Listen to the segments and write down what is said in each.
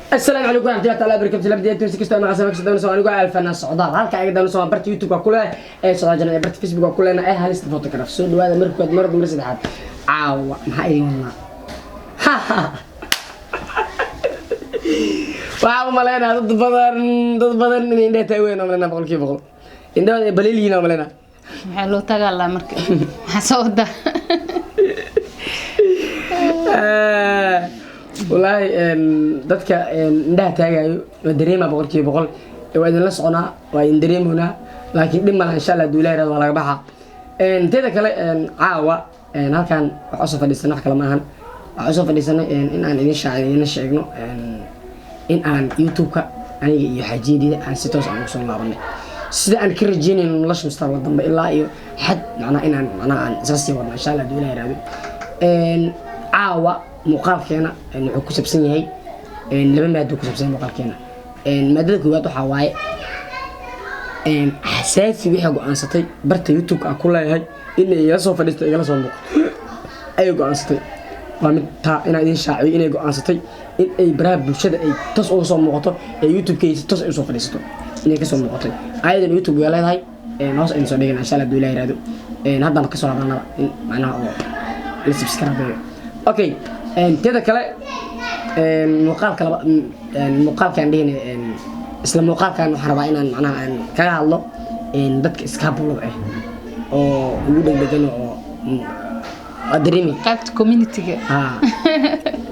Asalaamu calaykum waraxmatullahi taala barakatu. Labadiya si kastoo maqasa maqsa doona soo anigu Alfana Socdaal, halka ayaga doona soo barta YouTube ku leh ee Socdaal Janada, barta Facebook ku lehna ee Halista Photograph. Soo dhawaada mar koowaad, mar saddexaad. Caawa maxaa idin wadnaa? Waxaa u malaynaa dad badan inay indhaha taaweyn oo malaynaa 100% indhahooda ay baliil yihiin oo malaynaa. Maxaa loo tagaalaa marka? Maxaa soo wadaa? Wallaahi dadka indhaha taagayo waa dareemaa 100%. Waa idinla soconaa, waa idin dareemoonaa, laakiin dhib malaha, insha Allah haduu Ilahi yiraahdo waa laga baxaa. Teeda kale, caawa halkan waxaa usoo fadhiisanay wax kale ma ahan, waxaa usoo fadhiisanay in aan idin shaaci idin sheegno in aan YouTube-ka aniga iyo xaajiyadeyda aan si toos aan ugu soo laabanay, sida aan ka rajeynayno nolosha mustaqbalka dambe ilaa iyo xad, macnaha inaan macnaha aan isla sii wadno, insha Allah haduu Ilahi yiraahdo. Caawa muuqaalkeena wuxuu ku saabsan yahay laba maado ku saabsan yahay muuqaalkeena. Maadada koowaad waxaa waaye Xasaasi waxay go'aansatay barta YouTube-ka aan ku leeyahay inay igala soo fadhiisto, igala soo muuqato ayay go'aansatay. Waa mid taa inaan idin shaaciyo inay go'aansatay in ay baraha bulshada ay toos uga soo muuqato ee YouTube-kaysa si toos ay usoo fadhiisato, inay kasoo muuqatay. Ayadan YouTube way leedahay, hoos aynu soo dhigana, insha Allah haduu Ilahi yiraahdo. Haddana kasoo hadalnaba in macnaha oo la subscribe. Okay, teeda kale, muuqaalka laba, muuqaalkaan dhihina, isla muuqaalkan waxaan rabaa inaan macnaha aan kaga hadlo dadka iskaabulada ah oo ugu dhegdhegan oo waa dareemi. Qaybta community-ga. Haa,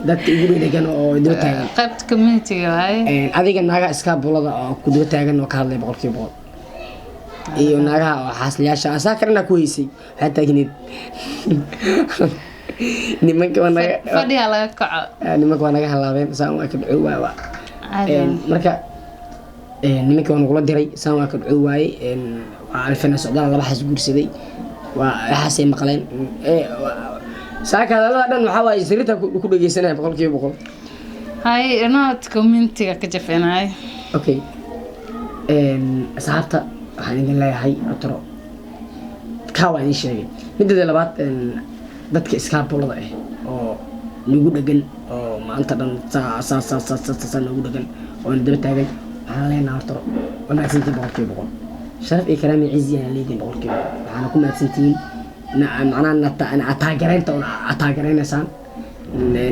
dadka ugu dhegdhegan oo daba taagan. Qaybta community-ga waaye. Adiga naagaha iskaabulada oo ku daba taagan oo ka hadlay 100%, iyo naagaha oo xaasliyaasha asaa kalena ku heysay, waxaa taagneed nimanka waa naga Fadhiga laga kaco. Nimanka waa naga halaabeen, saan waa ka dhaco waay waa. Caadi. Marka nimanka waa nagula diray, saan waa ka dhaco waaye. Waa Alfana Socdaal laba xaas guursaday, waa waxaasay maqleen. Saaka hadallada dhan waxaa waaye sirita ku dhegeysanaya 100%. Hay not community-ga ka jafeenahay. Okay, asxaabta waxaan idin leeyahay otro kaa waa idin sheegay. Midada labaad, dadka iskaabulada ah oo nagu dhegan oo maanta dhan saa saa saa saa saa saa nagu dhegan oo na daba taagan, waxaan leenahay horta waa mahadsantihiin 100%. Sharaf iyo karaami cizi ayaan leedihin 100%. Waxaana ku mahadsantihiin macnaha taagereynta oo aad taageereynaysaan,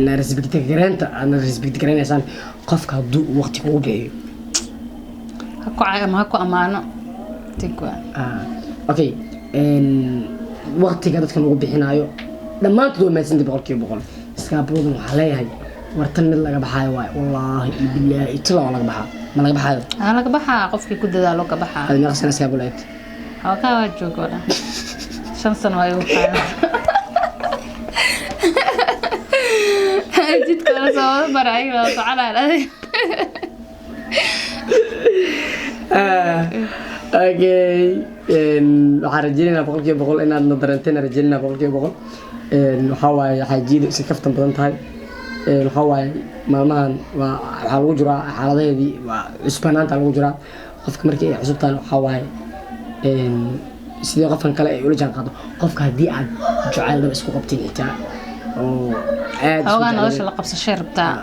na respect gareynta aadna respect gareynaysaan. Qofka hadduu uu waqti kugu bixiyo Ha ku cay ama ha ku ammaano, tig waa. Okay, waqtiga dadka lagu bixinaayo dhammaantood waa mahadsantihi 100%. Iskaabuladan waxaa leeyahay, war tan mid laga baxaayo waay, wallaahi iyo bilaahi itala waa laga baxaa. Ma laga baxaayo? Aa, laga baxaa, qofkii ku dadaalo ka baxaa. Aad meeqa sana iskaabula eegtay? Xoogaa waa jooga oo dhan 5 sano waa igu qaadan jidka la soo wada baray waa soconaan adiga. Okay, waxaan rajeynaynaa 100% inaad na dareenteen, rajeynayna 100%. Waxaa waaye xaajiyadu iska kaftan badan tahay. Waxaa waaye maalmahan waa waxaa lagu jiraa xaaladaheedii, waa cusbanaanta lagu jiraa. Qofka markii ay cusub tahay waxaa waaye sidii qofkan kale ay ula jaan qaado. Qofka haddii aad jacayl dhab isku qabtiin xitaa oo aad isku Xoogaa nolosha jecleen la qabsashay rabtaa.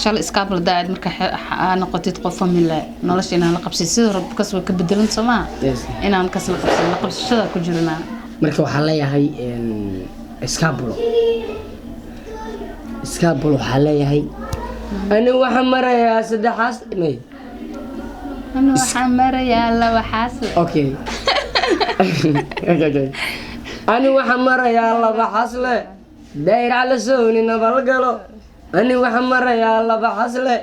Shalay iskaabla daacid marka aa noqotid qof family, nolosha inaan la qabsid sidoo rab kas way ka bedelan soo maa. Yes. Inaan kas la qabsan, la qabsashada ku jirnaa. Marka waxaan leeyahay iskaabulo, iskaabulo waxaa leeyahay ani waxaan marayaa saddexaas may. Ani waxaan marayaa laba xaasle. Okay, ani waxaan marayaa laba xasle, dayr cala sowni nabalgalo. Ani waxaan marayaa laba xasle,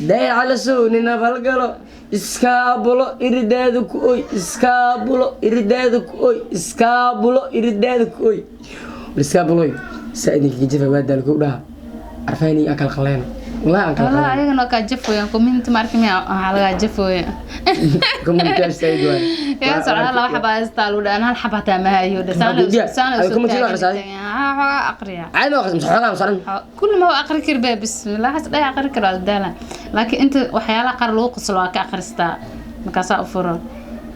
dayr cala sowni nabalgalo. Iskaabulo iridaada ku oy, iskaabulo iridaada ku oy, iskaabulo iridaada ku oy. Iskaabuloy saa idinkaga jafa waa daal kow dhaha arfayni aan kala qaleyno, wallahi aan kala Wallah qaleyno. Ayagana waa kaa jafooyaan community, ma arki miya? Waxaa lagaa jafooya. Community said waay. Yaa socda laba xaba haystaa lagu dhahan, hal xaba hataa ma hayo. Maxaa gudbiya? Ay, community la akhrisaa? Xoogaa aqriya. Caadi ma aqris xoogaa saran. Kulli ma aqri kari be, bismillah, has dhahay aqri karo waa daala, laakiin inta waxyaalaha qaar lagu qoslo waa ka akhristaa. Markaasaa u furo,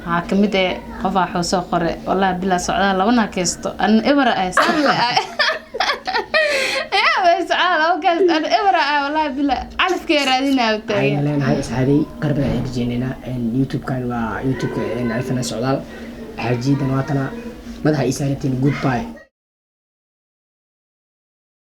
waxaa kamid eh qofaa wuxuu soo qoray, wallahi bilaa socdaa laba naag haysto an ibra ah saan le ah yaa bay socdaa laba kaysto. Ana ebra ah, wallahi bila calafkee raadinaa. Waxayna Taagan. leenahay asxaabey, qarban ayaan rajeynaynaa. YouTube-kan waa YouTube-ka Alfana Socdaal. Xaajiyadan waatana madaxa ii saaratiin. Goodbye.